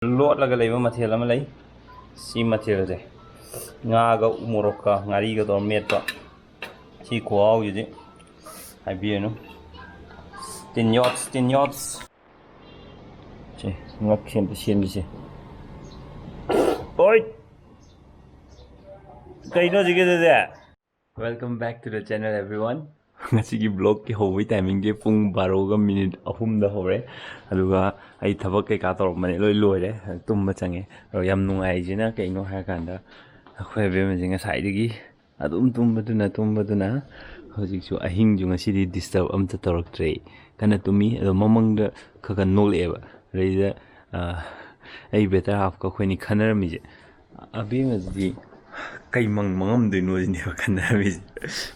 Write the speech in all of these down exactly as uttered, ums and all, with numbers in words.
ꯂꯣꯠꯂꯒ ꯂꯩꯕ ꯃꯊꯦꯜ ꯑꯃ ꯂꯩ꯫ ꯁꯤ ꯃꯊꯦꯜꯁꯦ ꯉꯥꯒ ꯎꯃꯣꯔꯣꯛꯀ ꯉꯥꯔꯤꯒ ꯇꯧꯔ ꯃꯦꯠꯄ꯫ ꯁꯤ ꯈꯨꯍꯥꯎꯁꯤꯗꯤ ꯍꯥꯏꯕꯤꯔꯅꯨ꯫ ꯇꯤꯟ ꯌꯣꯠꯁ, ꯇꯤꯟ ꯌꯣꯠꯁ꯫ ꯁꯦ, ꯉꯛꯁꯦ ꯑꯝꯇ ꯁꯦꯝꯕꯤꯁꯦ꯫ ꯑꯣꯏ! ꯀꯩꯅꯣ ꯍꯧꯖꯤꯛꯀꯤꯗꯨꯗꯤ? Welcome back to the channel, everyone. ꯉꯁꯤꯒꯤ vlogꯀꯤ ꯍꯧꯕꯒꯤ timingꯁꯦ ꯄꯨꯡ ꯕꯥꯔꯣꯒ ꯃꯤꯅꯤꯠ ꯑꯍꯨꯝꯗ ꯍꯧꯔꯦ꯫ ꯑꯗꯨꯒ ꯑꯩ ꯊꯕꯛ ꯀꯩꯀꯥ ꯇꯧꯔꯝꯕꯅꯦ, ꯂꯣꯏ ꯂꯣꯏꯔꯦ꯫ ꯇꯨꯝꯕ ꯆꯪꯉꯦ꯫ ꯑꯗꯣ ꯌꯥꯝ ꯅꯨꯡꯉꯥꯏꯔꯤꯁꯤꯅ ꯀꯩꯅꯣ ꯍꯥꯏꯔꯀꯥꯟꯗ, ꯑꯩꯈꯣꯏ ꯑꯕꯦꯝꯃꯁꯦ ꯉꯁꯥꯏꯗꯒꯤ ꯑꯗꯨꯝ ꯇꯨꯝꯕꯗꯨꯅ, ꯇꯨꯝꯕꯗꯨꯅ ꯍꯧꯖꯤꯛꯁꯨ ꯑꯍꯤꯡꯁꯨ ꯉꯁꯤꯗꯤ disturb ꯑꯝꯇ ꯇꯧꯔꯛꯇ꯭ꯔꯦ꯫ ꯀꯟꯅ ꯇꯨꯝꯃꯤ꯫ ꯑꯗꯣ ꯃꯃꯪꯗ ꯈꯔ ꯈꯔ ꯅꯣꯛꯂꯛꯑꯦꯕ꯫ ꯑꯗꯩꯗ, ꯑ, ꯑꯩ better halfꯀ ꯑꯩꯈꯣꯏꯅꯤ ꯈꯟꯅꯔꯝꯃꯤꯁꯦ, ꯑꯕꯦꯝꯃꯗꯤ ꯀꯩ ꯃꯪ ꯃꯪꯉꯝꯗꯣꯏꯅꯣ ꯁꯤꯅꯦꯕ ꯈꯟꯅꯔꯝꯃꯤꯁꯦ꯫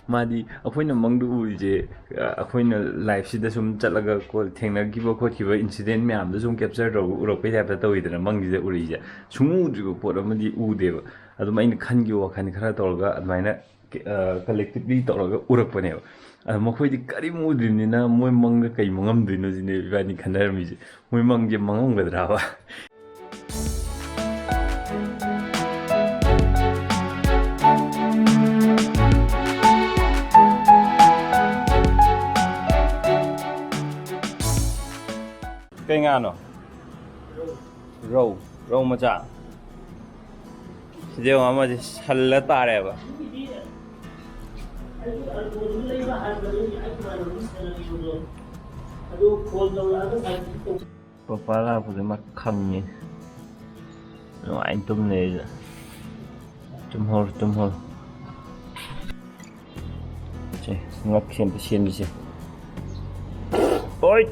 ꯃꯥꯗꯤ ꯑꯩꯈꯣꯏꯅ ꯃꯪꯗ ꯎꯔꯤꯁꯦ, ꯑ, ꯑꯩꯈꯣꯏꯅ lifeꯁꯤꯗ ꯁꯨꯝ ꯆꯠꯂꯒ ꯀꯣ-, ꯊꯦꯡꯅꯈꯤꯕ ꯈꯣꯠꯈꯤꯕ incident ꯃꯌꯥꯝꯗꯣ ꯁꯨꯝ capture ꯇꯧꯔꯒ ꯎꯔꯛꯄꯩ typeꯇ ꯇꯧꯋꯤꯗꯅ, ꯃꯪꯁꯤꯗ ꯎꯔꯤꯁꯦ꯫ ꯁꯨꯡꯎ ꯎꯗ꯭ꯔꯤꯕ ꯄꯣꯠ ꯑꯃꯗꯤ ꯎꯗꯦꯕ꯫ ꯑꯗꯨꯝ ꯑꯩꯅ ꯈꯟꯈꯤꯕ ꯋꯥꯈꯜ ꯈꯔ ꯇꯧꯔꯒ ꯑꯗꯨꯃꯥꯏꯅ, ꯑ, collectively ꯇꯧꯔꯒ ꯎꯔꯛꯄꯅꯦꯕ꯫ ꯑꯗꯣ ꯃꯈꯣꯏꯗꯤ ꯀꯔꯤꯝ ꯎꯗ꯭ꯔꯤꯕꯅꯤꯅ ꯃꯣꯏ ꯃꯪꯗ ꯀꯩ ꯃꯪꯉꯝꯗꯣꯏꯅꯣ ꯁꯤꯅꯦ ꯏꯕꯥꯅꯤ ꯈꯟꯅꯔꯝꯃꯤꯁꯦ꯫ ꯃꯣꯏ ꯃꯪꯁꯦ ꯃꯪꯉꯝꯒꯗ꯭ꯔꯕ? ꯀꯩ ꯉꯥꯅꯣ? ꯔꯧ, ꯔꯧ ꯃꯆꯥ꯫ ꯁꯤꯗ ꯌꯦꯡꯉꯣ, ꯑꯃꯁꯦ ꯁꯜꯂ ꯇꯥꯔꯦꯕ꯫ ꯄꯄꯥ ꯂꯥꯛꯄꯗ ꯃꯥ ꯈꯪꯉꯦ꯫ ꯅꯨꯡꯉꯥꯏꯅ ꯇꯨꯝ ꯂꯩꯔꯤꯗ꯫ ꯇꯨꯝꯍꯧꯔꯣ, ꯇꯨꯝꯍꯧꯔꯣ꯫ ꯁꯦ, ꯉꯛꯁꯦ ꯑꯝꯇ ꯁꯦꯝꯕꯤꯁꯦ꯫ ꯑꯣꯏ!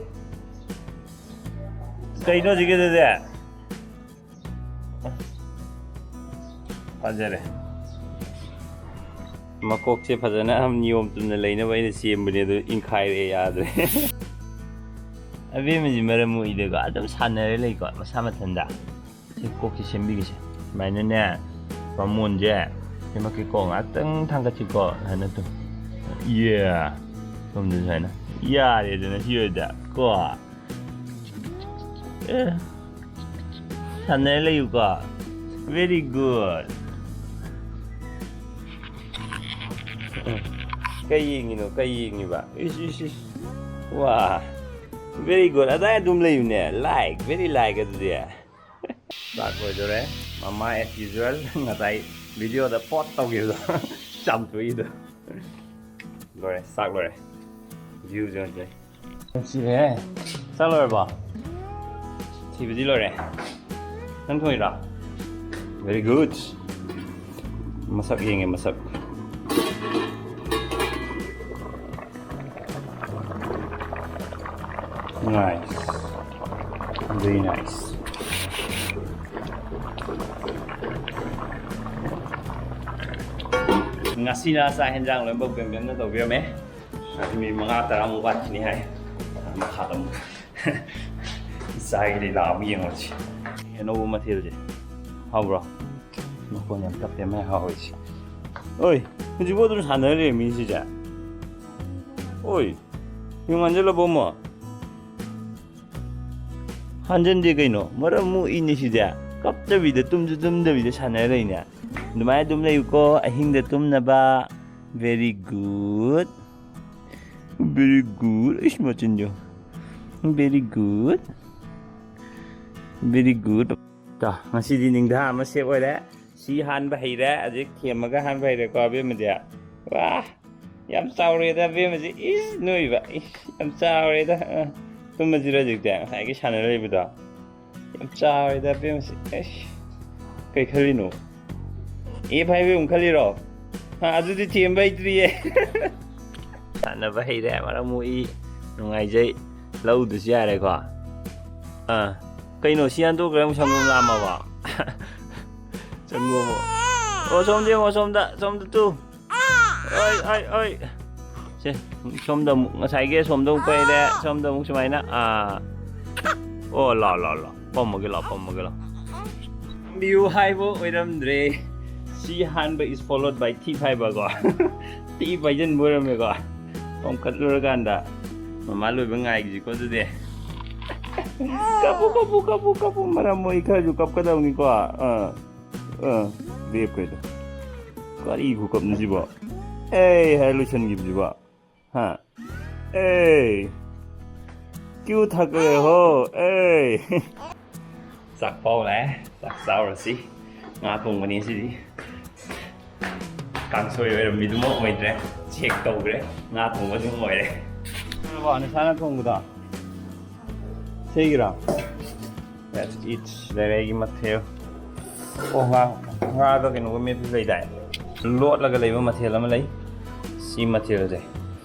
ꯀꯩꯅꯣ ꯍꯧꯖꯤꯛꯀꯤꯗꯨꯗꯤ? ꯐꯖꯔꯦ꯫ ꯃꯀꯣꯛꯁꯦ ꯐꯖꯅ ꯅꯤꯌꯣꯝ ꯆꯨꯝꯅ ꯂꯩꯅꯕ ꯑꯩꯅ ꯁꯦꯝꯕꯅꯦ, ꯑꯗꯨ ꯏꯟꯈꯥꯏꯔꯛꯑꯦ, ꯌꯥꯗ꯭ꯔꯦ꯫ ꯑꯕꯦꯝꯃꯁꯤ ꯃꯔꯝ ꯃꯣꯛꯏꯗꯀꯣ, ꯑꯗꯨꯝ ꯁꯥꯟꯅꯔ ꯂꯩꯀꯣ ꯃꯁꯥ ꯃꯊꯟꯇ꯫ ꯁꯤ ꯀꯣꯛꯁꯤ ꯁꯦꯝꯕꯤꯒꯦꯁꯦ꯫ ꯁꯨꯃꯥꯏꯅꯅꯦ, ꯕꯥꯃꯣꯟꯁꯦ ꯁꯤꯃꯛꯀꯤꯀꯣ ꯉꯥꯛꯇꯪ ꯊꯥꯡꯒꯠꯁꯤꯀꯣ꯫ ꯁꯨꯃꯥꯏꯅ ꯇꯨ-, ꯌꯦ꯫ ꯁꯣꯝꯗ ꯁꯨꯃꯥꯏꯅ꯫ ꯌꯥꯔꯦꯗꯅ ꯁꯤ ꯑꯣꯏꯗ ꯀꯣ꯫ ꯑꯦ꯫ ꯁꯥꯟꯅꯔ ꯂꯩꯌꯨꯀꯣ꯫ Very good. ꯀꯩ ꯌꯦꯡꯉꯤꯅꯣ? ꯀꯩ ꯌꯦꯡꯉꯤꯕ? ꯏꯁ, ꯏꯁ, ꯏꯁ. ꯋꯥ. Very good. ꯑꯗꯥꯏ ꯑꯗꯨꯝ ꯂꯩꯌꯨꯅꯦ. Like, very like ꯑꯗꯨꯗꯤ. ꯆꯥꯛ ꯂꯣꯏꯗꯣꯔꯦ꯫ ꯃꯃꯥ as usual ꯉꯁꯥꯏ video ꯗ post ꯇꯧꯈꯤꯕꯗꯣ꯫ ꯆꯥꯝꯊꯣꯛꯏꯗꯣ꯫ ꯂꯣꯏꯔꯦ, ꯆꯥꯛ ꯂꯣꯏꯔꯦ꯫ View ꯁꯦ ꯉꯁꯤ꯫ ꯅꯨꯡꯁꯤꯔꯦ꯫ ꯆꯥꯛ ꯂꯣꯏꯔꯕꯣ? ꯊꯤꯕꯗꯤ ꯂꯣꯏꯔꯦ꯫ ꯅꯪ ꯊꯣꯡꯉꯤꯔꯣ? Very good. ꯃꯁꯛ ꯌꯦꯡꯉꯦ, ꯃꯁꯛ꯫ Nice. Very nice. ꯉꯁꯤꯅ ꯆꯥꯛ ꯍꯦꯟꯖꯥꯡ ꯂꯣꯏꯅꯃꯛ ꯕꯦꯝꯕꯦꯝꯅ ꯇꯧꯕꯤꯔꯝꯃꯦ꯫ ꯃꯤꯅꯤꯠ ꯃꯉꯥ ꯇꯔꯥꯃꯨꯛ ꯋꯥꯠꯈꯤꯅꯤ ꯍꯥꯏ꯫ ꯃꯈꯥꯗ ꯑꯃꯨꯛ ꯏꯆꯥꯒꯤ ꯂꯤꯂꯥ ꯑꯃꯨꯛ ꯌꯦꯡꯉꯨꯔꯁꯤ꯫ ꯑꯅꯧꯕ ꯃꯊꯦꯜꯁꯦ꯫ ꯍꯥꯎꯕ꯭ꯔꯣ? ꯃꯈꯣꯟ ꯌꯥꯝ ꯇꯞꯄꯦ, ꯃꯥꯏ ꯍꯥꯎꯔꯤꯁꯦ꯫ ꯑꯣꯏ, ꯍꯧꯖꯤꯛꯐꯥꯎ ꯑꯗꯨꯝ ꯁꯥꯟꯅꯔꯤ ꯃꯤꯁꯤꯁꯦ꯫ ꯑꯣꯏ, ꯌꯨꯡ ꯍꯥꯟꯖꯜꯂꯕꯣ ꯑꯃꯨꯛ? ꯍꯥꯟꯖꯟꯗꯦ ꯀꯩꯅꯣ, ꯃꯔꯝ ꯃꯣꯛꯏꯅꯦ ꯁꯤꯗꯤ꯫ ꯀꯞꯇꯕꯤꯗ, ꯇꯨꯝꯁꯨ ꯇꯨꯝꯗꯕꯤꯗ ꯁꯥꯟꯅꯔ ꯂꯩꯅꯦ꯫ ꯑꯗꯨꯃꯥꯏꯅ ꯑꯗꯨꯝ ꯂꯩꯌꯨꯀꯣ, ꯑꯍꯤꯡꯗ ꯇꯨꯝꯅꯕ꯫ Very good. Very good. ꯏꯁ, ꯃꯆꯤꯟꯗꯣ꯫ Very good. Very good. ꯇ, ꯉꯁꯤꯗꯤ ꯅꯤꯡꯊꯥ ꯑꯃ safe ꯑꯣꯏꯔꯦ꯫ ꯁꯤ ꯍꯥꯟꯕ ꯍꯩꯔꯦ, ꯍꯧꯖꯤꯛ ꯊꯦꯝꯃꯒ ꯍꯥꯟꯕ ꯍꯩꯔꯦꯀꯣ, ꯑꯕꯦꯝꯃꯗꯤ꯫ ꯋꯥ! ꯌꯥꯝ ꯆꯥꯎꯔꯦꯗ, ꯑꯕꯦꯝꯃꯁꯤ꯫ ꯏꯁ, ꯅꯣꯏꯕ꯫ ꯏꯁ, ꯌꯥꯝ ꯆꯥꯎꯔꯦꯗ꯫ ꯑ, ꯇꯨꯝꯃꯁꯤꯔꯣ ꯍꯧꯖꯤꯛꯇꯤ? ꯉꯁꯥꯏꯒꯤ ꯁꯥꯟꯅ ꯂꯩꯕꯗꯣ꯫ ꯌꯥꯝ ꯆꯥꯎꯔꯦꯗ, ꯑꯕꯦꯝꯃꯁꯤ꯫ ꯑꯩꯁ, ꯀꯩ ꯈꯜꯂꯤꯅꯣ? F ꯍꯥꯏꯕ ꯑꯃꯨꯛ ꯈꯜꯂꯤꯔꯣ? ꯍꯥ, ꯑꯗꯨꯗꯤ ꯊꯦꯝꯕ ꯍꯩꯇ꯭ꯔꯤꯌꯦ꯫ ꯁꯥꯟꯅꯕ ꯍꯩꯔꯦ, ꯃꯔꯝ ꯃꯣꯛꯏ, ꯅꯨꯡꯉꯥꯏꯖꯩ꯫ ꯂꯧꯗ꯭ꯔꯁꯨ ꯌꯥꯔꯦꯀꯣ꯫ ꯑꯥ, ꯀꯩꯅꯣ ꯁꯤ ꯍꯟꯗꯣꯛꯈ꯭ꯔꯦ, ꯑꯃꯨꯛ ꯁꯪꯒꯣꯝ ꯂꯥꯝꯃꯕ? ꯁꯪꯒꯣꯝ꯫ ꯑꯣ, ꯁꯣꯝꯗ ꯌꯦꯡꯉꯣ, ꯁꯣꯝꯗ, ꯁꯣꯝꯗ ꯇꯨ꯫ ꯑꯣꯏ, ꯑꯣꯏ, ꯑꯣꯏ꯫ ꯁꯦ, ꯁꯣꯝꯗ ꯑꯃꯨꯛ, ꯉꯁꯥꯏꯒꯤ ꯁꯣꯝꯗ ꯑꯃꯨꯛ ꯄꯩꯔꯦ, ꯁꯣꯝꯗ ꯑꯃꯨꯛ ꯁꯨꯃꯥꯏꯅ, ꯑꯥ꯫ ꯑꯣ, ꯂꯥꯎ, ꯂꯥꯎ, ꯂꯥꯎ꯫ ꯄꯝꯃꯒꯦ ꯂꯥꯎ, ꯄꯝꯃꯒꯦ ꯂꯥꯎ꯫ ꯄꯥꯝꯕꯤꯌꯨ ꯍꯥꯏꯕ ꯑꯣꯏꯔꯝꯗ꯭ꯔꯦ꯫ ꯁꯤ ꯍꯥꯟꯕ is followed by ꯊꯤ ꯐꯥꯏꯕꯀꯣ꯫ ꯊꯤ ꯐꯥꯏꯖꯟꯕ ꯑꯣꯏꯔꯝꯃꯦꯀꯣ꯫ ꯄꯝꯈꯠꯂꯨꯔꯀꯥꯟꯗ꯫ ꯃꯃꯥ ꯂꯣꯏꯕ ꯉꯥꯏꯒꯤꯁꯤꯀꯣ ꯑꯗꯨꯗꯤ꯫ ꯀꯞꯄꯨ, ꯀꯞꯄꯨ, ꯀꯞꯄꯨ, ꯀꯞꯄꯨ, ꯃꯔꯝ ꯃꯣꯛꯏ ꯈꯔꯁꯨ ꯀꯞꯀꯗꯕꯅꯤꯀꯣ꯫ ꯑꯥ, ꯑꯥ, ꯂꯦꯞꯈ꯭ꯔꯦꯗꯣ꯫ ꯀꯔꯤ ꯈꯨꯀꯞꯅꯣ ꯁꯤꯕꯣ? ꯑꯦ ꯍꯥꯏꯔ ꯂꯣꯏꯁꯟꯈꯤꯕꯁꯤꯕꯣ? ꯍꯥ? ꯑꯦ, ꯀ꯭ꯌꯨ ꯊꯛꯂꯦ ꯍꯣ꯫ ꯑꯦ, ꯆꯥꯛ ꯐꯥꯎ ꯂꯥꯛꯑꯦ꯫ ꯆꯥꯛ ꯆꯥꯎꯔꯁꯤ꯫ ꯉꯥ ꯊꯣꯡꯕꯅꯤ ꯁꯤꯗꯤ꯫ ꯀꯥꯡꯁꯣꯏ ꯑꯣꯏꯔꯝꯃꯤꯗꯨꯃꯛ ꯑꯣꯏꯗ꯭ꯔꯦ꯫ ꯆꯦꯛ ꯇꯧꯈ꯭ꯔꯦ꯫ ꯉꯥ ꯊꯣꯡꯕ ꯑꯗꯨꯝ ꯑꯣꯏꯔꯦ꯫ ꯅꯁꯥꯅ ꯊꯣꯡꯕꯗꯣ? ꯁꯤꯒꯤꯔꯣ? That's it. ꯂꯩꯔꯦ ꯑꯩꯒꯤ ꯃꯊꯦꯜ꯫ ꯑꯣ, ꯉꯥ, ꯉꯥꯒ ꯀꯩꯅꯣꯒ ꯃꯦꯠꯄꯁꯨ ꯂꯩꯗꯥꯏ? ꯂꯣꯠꯂꯒ ꯂꯩꯕ ꯃꯊꯦꯜ ꯑꯃ ꯂꯩ꯫ ꯁꯤ ꯃꯊꯦꯜꯁꯦ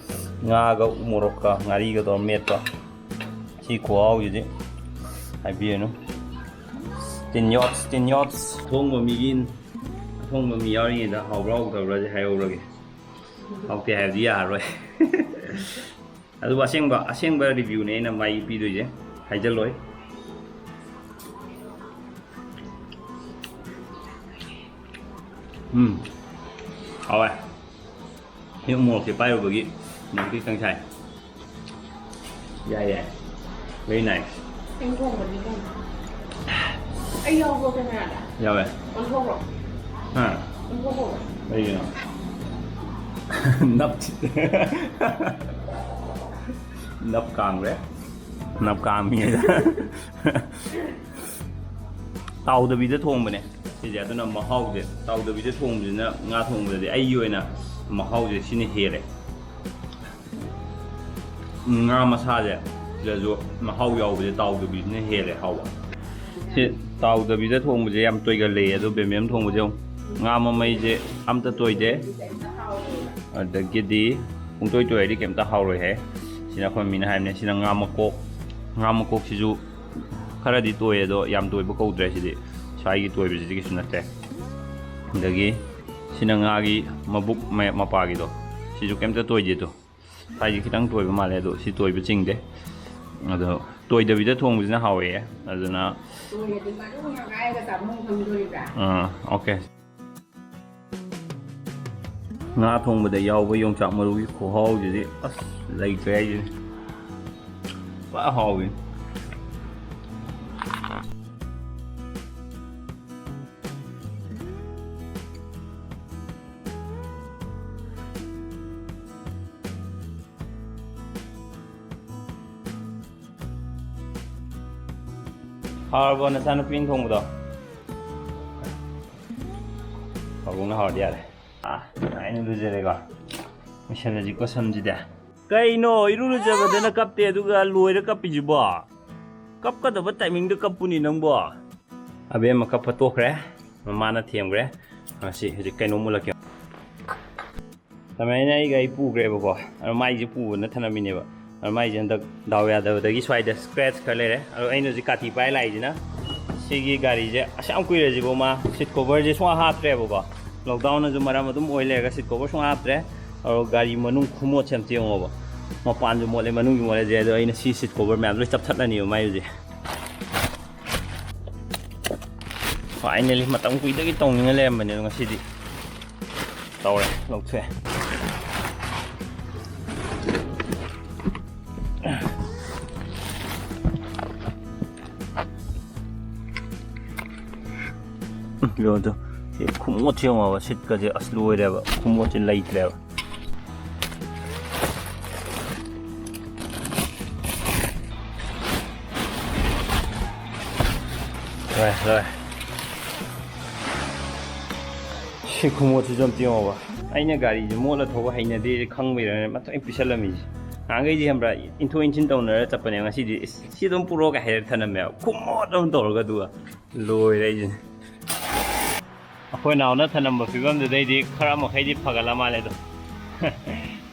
ꯉꯥꯒ ꯎꯃꯣꯔꯣꯛꯀ ꯉꯥꯔꯤꯒ ꯇꯧꯔ ꯃꯦꯠꯄ꯫ ꯁꯤ ꯈꯨꯍꯥꯎꯁꯤꯗꯤ ꯍꯥꯏꯕꯤꯔꯅꯨ꯫ ꯇꯤꯟ ꯌꯣꯠꯁ, ꯇꯤꯟ ꯌꯣꯠꯁ꯫ ꯑꯊꯣꯡꯕ ꯃꯤꯒꯤ, ꯑꯊꯣꯡꯕ ꯃꯤ ꯌꯥꯎꯔꯤꯉꯩꯗ ꯍꯥꯎꯕ꯭ꯔꯥ ꯍꯥꯎꯇꯕ꯭ꯔꯥꯁꯦ ꯍꯥꯏꯍꯧꯔꯒꯦ꯫ ꯍꯥꯎꯇꯦ ꯍꯥꯏꯕꯗꯤ ꯌꯥꯔꯔꯣꯏ꯫ ꯑꯗꯨꯕꯨ ꯑꯁꯦꯡꯕ, ꯑꯁꯦꯡꯕ ꯔꯤꯚ꯭ꯌꯨꯅꯦ ꯑꯩꯅ ꯃꯥꯏ ꯄꯤꯗꯣꯏꯁꯦ꯫ ꯍꯥꯏꯖꯜꯂꯣꯏ꯫ ꯎꯝ, ꯍꯥꯎꯋꯦ꯫ ꯁꯤ ꯃꯣꯔꯣꯛꯁꯦ ꯄꯥꯏꯔꯨꯕꯒꯤ ꯃꯣꯔꯣꯛ ꯈꯤꯇꯪ ꯁꯥꯏ꯫ ꯌꯥꯏ, ꯌꯥꯏ꯫ Very nice. ꯆꯦꯡ ꯊꯣꯡꯕꯅꯤ ꯀꯩꯅꯣ꯫ ꯑꯩ ꯌꯥꯎꯕ꯭ꯔꯣ ꯀꯦꯃꯦꯔꯥꯗ? ꯌꯥꯎꯋꯦ꯫ ꯑꯣꯟꯊꯣꯛꯈ꯭ꯔꯣ꯫ ꯍꯥ? ꯑꯣꯟꯊꯣꯛꯈ꯭ꯔꯣ꯫ ꯀꯩꯒꯤꯅꯣ? ꯅꯞ ꯅꯞ ꯀꯥꯡꯈ꯭ꯔꯦ꯫ ꯅꯞ ꯀꯥꯡꯉꯤꯉꯩꯗ꯫ ꯇꯥꯎꯗꯕꯤꯗ ꯊꯣꯡꯕꯅꯦ ꯁꯤꯁꯦ꯫ ꯑꯗꯨꯅ ꯃꯍꯥꯎꯁꯦ, ꯇꯥꯎꯗꯕꯤꯗ ꯊꯣꯡꯕꯁꯤꯅ ꯉꯥ ꯊꯣꯡꯕꯗꯗꯤ ꯑꯩꯒꯤ ꯑꯣꯏꯅ ꯃꯍꯥꯎꯁꯦ ꯁꯤꯅ ꯍꯦꯜꯂꯦ꯫ ꯉꯥ ꯃꯁꯥꯁꯦ ꯁꯤꯗꯁꯨ ꯃꯍꯥꯎ ꯌꯥꯎꯕꯁꯦ ꯇꯥꯎꯗꯕꯤꯁꯤꯅ ꯍꯦꯜꯂꯦ ꯍꯥꯎꯕ꯫ ꯁꯤ ꯇꯥꯎꯗꯕꯤꯗ ꯊꯣꯡꯕꯁꯦ ꯌꯥꯝ ꯇꯣꯏꯒꯜꯂꯦ, ꯑꯗꯣ ꯕꯦꯝꯕꯦꯝ ꯊꯣꯡꯕꯁꯦ ꯑꯃꯨꯛ ꯉꯥ ꯃꯃꯩꯁꯦ ꯑꯝꯇ ꯇꯣꯏꯗꯦ꯫ ꯑꯗꯒꯤꯗꯤ ꯄꯨꯡꯇꯣꯏ ꯇꯣꯏꯔꯗꯤ ꯀꯩꯝꯇ ꯍꯥꯎꯔꯣꯏ ꯍꯥꯏ꯫ ꯁꯤꯅ ꯑꯩꯈꯣꯏ ꯃꯤꯅ ꯍꯥꯏꯕꯅꯦ꯫ ꯁꯤꯅ ꯉꯥ ꯃꯀꯣꯛ, ꯉꯥ ꯃꯀꯣꯛꯁꯤꯁꯨ ꯈꯔꯗꯤ ꯇꯣꯏ, ꯑꯗꯣ ꯌꯥꯝ ꯇꯣꯏꯕ ꯀꯧꯗ꯭ꯔꯦ ꯁꯤꯗꯤ꯫ ꯁ꯭ꯋꯥꯏꯒꯤ ꯇꯣꯏꯕꯁꯤꯗꯤ ꯀꯩꯁꯨ ꯅꯠꯇꯦ꯫ ꯑꯗꯒꯤ ꯁꯤꯅ ꯉꯥꯒꯤ ꯃꯕꯨꯛ ꯃ-, ꯃꯄꯥꯒꯤꯗꯣ, ꯁꯤꯁꯨ ꯀꯩꯝꯇ ꯇꯣꯏꯗꯦ꯫ ꯑꯗꯣ ꯁ꯭ꯋꯥꯏꯁꯦ ꯈꯤꯇꯪ ꯇꯣꯏꯕ ꯃꯥꯜꯂꯦ, ꯑꯗꯣ ꯁꯤ ꯇꯣꯏꯕ ꯆꯤꯡꯗꯦ꯫ ꯑꯗꯣ ꯇꯣꯏꯗꯕꯤꯗ ꯊꯣꯡꯕꯁꯤꯅ ꯍꯥꯎꯋꯦ꯫ ꯑꯗꯨꯅ ꯇꯣꯏꯔꯗꯤ ꯃꯔꯨ ꯉꯥꯏꯔꯒ ꯆꯥꯐꯝ ꯈꯪꯗꯣꯔꯤꯕ꯭ꯔꯥ? ꯑꯥ, okay꯫ ꯉꯥ ꯊꯣꯡꯕꯗ ꯌꯥꯎꯕ ꯌꯣꯡꯆꯥꯛ ꯃꯔꯨꯒꯤ ꯈꯨꯍꯥꯎꯁꯤꯗꯤ ꯑꯁ ꯂꯩꯇ꯭ꯔꯦ ꯍꯥꯏꯁꯤꯅꯤ꯫ ꯄꯨꯔꯥ ꯍꯥꯎꯋꯤ꯫ ꯍꯥꯎꯔꯕꯣ ꯅꯆꯥꯅꯨꯄꯤꯅ ꯊꯣꯡꯕꯗꯣ? ꯄꯥꯕꯨꯡꯅ ꯍꯥꯎꯔꯗꯤ ꯌꯥꯔꯦ꯫ ꯑꯥ, ꯑꯩꯅ ꯂꯨꯖꯔꯦꯀꯣ꯫ ꯂꯣꯏꯁꯜꯂꯁꯤꯀꯣ ꯁꯝꯁꯤꯗꯤ꯫ ꯀꯩꯅꯣ, ꯏꯔꯨ ꯂꯨꯖꯕꯗꯅ ꯀꯞꯇꯦ, ꯑꯗꯨꯒ ꯂꯣꯏꯔ ꯀꯞꯄꯤꯁꯤꯕꯣ? ꯀꯞꯀꯗꯕ timingꯗ ꯀꯞꯄꯨꯅꯤ ꯅꯪꯕꯣ꯫ ꯑꯕꯦꯝꯃ ꯀꯞꯄ ꯇꯣꯛꯈ꯭ꯔꯦ, ꯃꯃꯥꯅ ꯊꯦꯝꯈ꯭ꯔꯦ꯫ ꯉꯁꯤ ꯍꯧꯖꯤꯛ ꯀꯩꯅꯣꯝ ꯎꯠꯂꯛꯀꯦ꯫ ꯇꯃꯥꯏꯅ ꯑꯩꯒ ꯑꯩ ꯄꯨꯈ꯭ꯔꯦꯕꯀꯣ꯫ ꯑꯗꯣ ꯃꯥꯏꯁꯦ ꯄꯨꯕꯅ ꯊꯅꯝꯃꯤꯅꯦꯕ꯫ ꯑꯗꯣ ꯃꯥꯏꯁꯦ ꯍꯟꯗꯛ ꯗꯥꯎ ꯌꯥꯗꯕꯗꯒꯤ ꯁ꯭ꯋꯥꯏꯗ scratch ꯈꯔ ꯂꯩꯔꯦ꯫ ꯑꯗꯣ ꯑꯩꯅ ꯍꯧꯖꯤꯛ ꯀꯥꯇꯤ ꯄꯥꯏ ꯂꯥꯛꯏꯁꯤꯅ ꯁꯤꯒꯤ ꯒꯥꯔꯤꯁꯦ ꯑꯁ ꯌꯥꯝ ꯀꯨꯏꯔꯁꯤꯕꯣ ꯃꯥ seat coverꯁꯦ ꯁꯨꯡꯍꯥꯞ ꯍꯥꯞꯇ꯭ꯔꯦꯕꯀꯣ꯫ Lockdownꯅꯁꯨ ꯃꯔꯝ ꯑꯗꯨꯝ ꯑꯣꯏ ꯂꯩꯔꯒ seat cover ꯁꯨꯡꯍꯥꯞ ꯍꯥꯞꯇ꯭ꯔꯦ꯫ ꯑꯗꯣ ꯒꯥꯔꯤ ꯃꯅꯨꯡ ꯈꯨꯃꯣꯠꯁꯦ ꯑꯝꯇ ꯌꯦꯡꯉꯣꯕ꯫ ꯃꯄꯥꯟꯁꯨ ꯃꯣꯠꯂꯦ, ꯃꯅꯨꯡꯁꯨ ꯃꯣꯠꯂꯦ꯫ ꯑꯗꯣ ꯑꯩꯅ ꯁꯤ seat cover ꯃꯌꯥꯝ ꯂꯣꯏ ꯆꯞꯊꯠꯂꯅꯤꯕ ꯃꯥꯏ ꯍꯧꯖꯤꯛ꯫ Finally, ꯃꯇꯝ ꯀꯨꯏꯗꯒꯤ ꯇꯧꯅꯤꯡꯉ ꯂꯩꯔꯝꯕꯅꯦ, ꯑꯗꯣ ꯉꯁꯤꯗꯤ ꯇꯧꯔꯦ, ꯂꯧꯊꯣꯛꯑꯦ꯫ ꯎꯝ, ꯌꯦꯡꯉꯣ ꯑꯗꯣ, ꯁꯤ ꯈꯨꯃꯣꯠꯁꯦ ꯌꯦꯡꯉꯣꯕ, seatꯀꯁꯦ ꯑꯁ ꯂꯣꯏꯔꯦꯕ, ꯈꯨꯃꯣꯠꯁꯦ ꯂꯩꯇ꯭ꯔꯦꯕ꯫ ꯂꯣꯏꯔꯦ, ꯂꯣꯏꯔꯦ꯫ ꯁꯤ ꯈꯨꯃꯣꯠꯁꯤꯁꯨ ꯑꯝꯇ ꯌꯦꯡꯉꯣꯕ꯫ ꯑꯩꯅ ꯒꯥꯔꯤꯁꯦ ꯃꯣꯠꯂ ꯊꯧꯕ ꯍꯩꯅꯗꯦ ꯈꯪꯕꯩꯔꯅꯦ ꯃꯇꯣꯏ ꯄꯤꯁꯜꯂꯝꯃꯤꯁꯦ꯫ ꯅꯍꯥꯟꯈꯩꯗꯤ ꯈꯪꯕ꯭ꯔꯥ, ꯏꯟꯊꯣꯛ ꯏꯟꯁꯤꯟ ꯇꯧꯅꯔ ꯆꯠꯄꯅꯦ, ꯉꯁꯤꯗꯤ "ꯏꯁ, ꯁꯤ ꯑꯗꯨꯝ ꯄꯨꯔꯛꯑꯣ" ꯀꯥꯏ ꯍꯥꯏꯔ ꯊꯅꯝꯃꯦꯕ꯫ ꯈꯨꯃꯣꯠ ꯑꯃ ꯇꯧꯔꯒ ꯑꯗꯨꯒ ꯂꯣꯏꯔꯦ ꯑꯩꯁꯦ꯫ ꯑꯩꯈꯣꯏ ꯅꯥꯎꯅ ꯊꯅꯝꯕ ꯐꯤꯕꯝꯗꯨꯗꯩꯗꯤ ꯈꯔ ꯃꯈꯩꯗꯤ ꯐꯒꯠꯂ ꯃꯥꯜꯂꯦ ꯑꯗꯣ꯫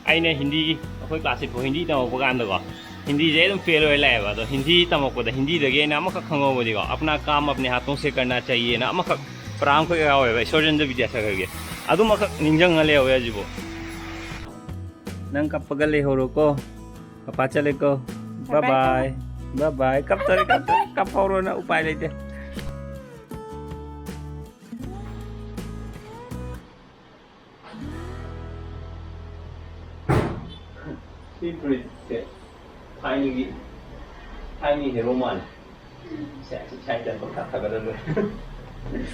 ꯑꯩꯅ ꯍꯤꯟꯗꯤꯒꯤ, ꯑꯩꯈꯣꯏ class eight ꯐꯥꯎ ꯍꯤꯟꯗꯤ ꯇꯝꯃꯛꯄ ꯀꯥꯟꯗꯀꯣ, ꯍꯤꯟꯗꯤꯁꯦ ꯑꯗꯨꯝ fail ꯑꯣꯏ ꯂꯥꯛꯑꯦꯕ꯫ ꯑꯗꯣ ꯍꯤꯟꯗꯤ ꯇꯝꯃꯛꯄꯗ ꯍꯤꯟꯗꯤꯗꯒꯤ ꯑꯩꯅ ꯑꯃꯈꯛ ꯈꯪꯍꯧꯕꯗꯤꯀꯣ, "ꯑꯞꯅꯥ ꯀꯥꯝ ꯑꯞꯅꯦ ꯍꯥꯊꯣꯡ ꯁꯦ ꯀꯔꯅꯥ ꯆꯥꯍꯤꯌꯦꯅ" ꯑꯃꯈꯛ ꯄꯔꯥ ꯑꯃꯈꯛ ꯌꯥꯎꯋꯦꯕ, ꯏꯁꯣꯔꯆꯟꯗ꯭ꯔ ꯕꯤꯗ꯭ꯌꯥꯁꯥꯒꯔꯒꯤ꯫ ꯑꯗꯨꯃꯈꯛ ꯅꯤꯡꯁꯤꯡꯉ ꯂꯩꯍꯧꯋꯦ ꯍꯧꯖꯤꯛꯐꯥꯎ꯫ ꯅꯪ ꯀꯞꯄꯒ ꯂꯩꯍꯧꯔꯣꯀꯣ꯫ ꯄꯄꯥ ꯆꯠꯂꯦꯀꯣ꯫ Bye bye. Bye bye. Bye bye. ꯀꯞꯇꯣꯔꯦ, ꯀꯞꯇꯣꯔꯦ꯫ ꯀꯞꯍꯧꯔꯣ ꯅꯪ, ꯎꯄꯥꯏ ꯂꯩꯇꯦ꯫ ꯁꯤ ꯐꯨꯔꯤꯠꯁꯦ ꯊꯥꯏꯅꯒꯤ, ꯊꯥꯏꯅꯒꯤ hero ꯃꯥꯜꯂꯦ꯫ ꯁꯦ, ꯁꯦ, ꯁꯦ, ꯄꯪꯊꯥ ꯊꯥꯒꯠꯂ ꯂꯣꯏꯔꯦ꯫